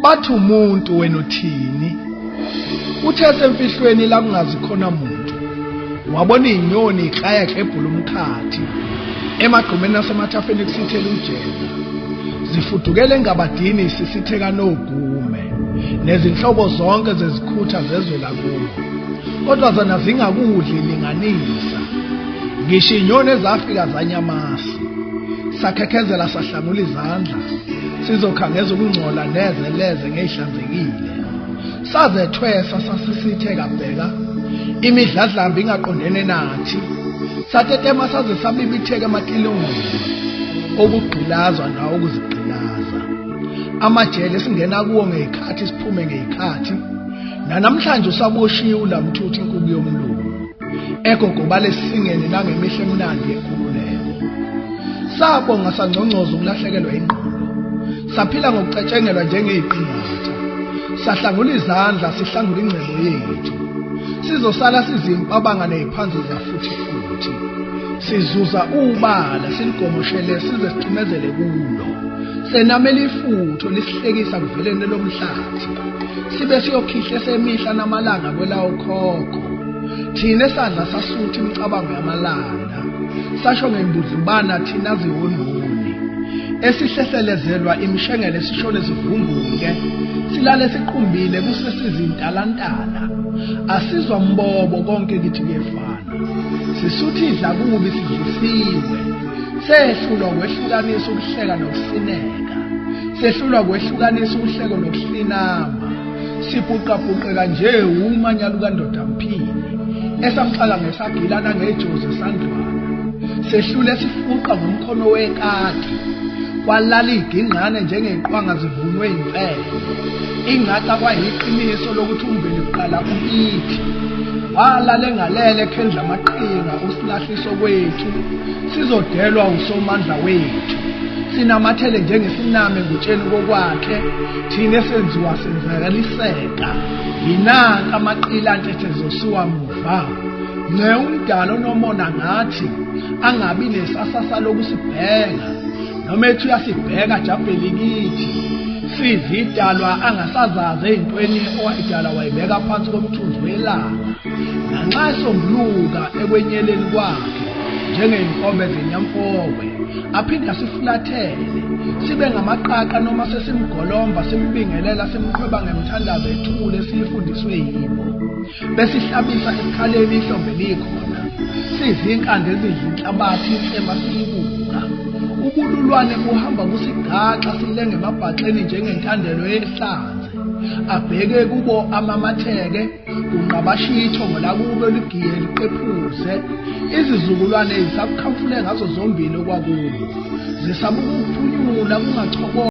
Bathi umuntu wena uthini? Uthe semfihlweni la kungazi khona muntu. Wabona inyoni iklaya klebhula umkhathi. Emagqumeni nasemathafeni kusithela ujeza. Zifudukele engabadini sisitheka nogume. Nezinhlobo zonke zezikhutha zezwe lakubo. Kodwa zona zingakudli linganisa. Ngisho inyoni ezafika zanyamasi. Sakhekhezela sahlangula izandla. Sizokhangeza ukungcola neze leze ngeyihlanzekile. Sazethwesa sasisitheka bheka. Imidladlambi ingaqondene nathi. Satetema saze sabibitheka ematilongweni. Okugqilazwa nawo ukuzigqilaza. Amajele singena kuwo ngezikhathi siphume ngezikhathi. Nanamhlanje usaboshiwe ulamthuthu inkuku yomlungu. Egogobala esingeni nangemihla emnandi yenkululeko. Sabonga sangcongcoza ukulahlekelwa ingqondo. Saphila ngokucatshangelwa njengeziqingatha. Sahlangula izandla sihlangula ingcebo yethu. Sizosala sizimpabanga neziphanzi zafuthi futhi. Sizuza ubala siligomoshele size sicimezele kulo. Senamela ifutho lisihlekisa kuveleni lomhlathi. Sibe siyokhihle semihla namalanga kwelawo khokho. Thina esadla sasutha imicabango yamalanda. Sasho ngembudlubana thina zihonhoni. Esihlehlelezelwa imishengele sishone sivumbuke. Silale siqumbile kusesizintalantala. Asizwa mbobo konke kithi kuyefana. Sisutha idla kubi sidlisiwe. Sehlulwa kwehlukanisa ukuhleka nokusineka. Sehlulwa kwehlukanisa uhleko nokuhlinama. Sibhuqabhuqeka nje umanyalo kandoda mphini. Esamxaka ngesagila nangejozi esandlwana. Sehlule sifuqa ngomkhono wekati. Kwalala igingqane njengeqwanga zivunwe impela. Ingcaca kwayiqiniso lokuthi umveli kuqala ukithi. Walala engalele khendla amaqhinga usilahliso kwethu. Sizodelwa usomandla wethu. Sinamathele njengesiname ngutsheni kokwakhe. Thina esenziwa senzakaliseka. Yinanka amaqila ntethe zosiwa muva. Nce umdala onomona ngathi angabi nesasasa lokusibheka. Noma ethi uyasibheka jabheli kithi. Sizidalwa angasazazi ey'ntweni owayidala wayibeka phansi komthunzi welanga. Nanxa esombuluka ekwenyeleni kwakhe njengey'nkobe zenyamfowe aphinde asifulathele sibe ngamaqaqa noma sesimgolomba simbingelela simqhweba ngemthandazo ethule esiyifundiswe yibo. Besihlabisa esikhaleni ihlombe likhona. Sizinkande ezidla inhlabathi insema siyibuka. Ubululwane buhamba busigaxa silenge emabhaxeni njengentandelo yehlanze. Abheke kubo amamatheke kunqabashiya ithongo lakubo ligiye liqephuze. Izizukulwane zisakukhamfule ngazo zombili okwakubo. Zisaba ukuphunyula kungachobo.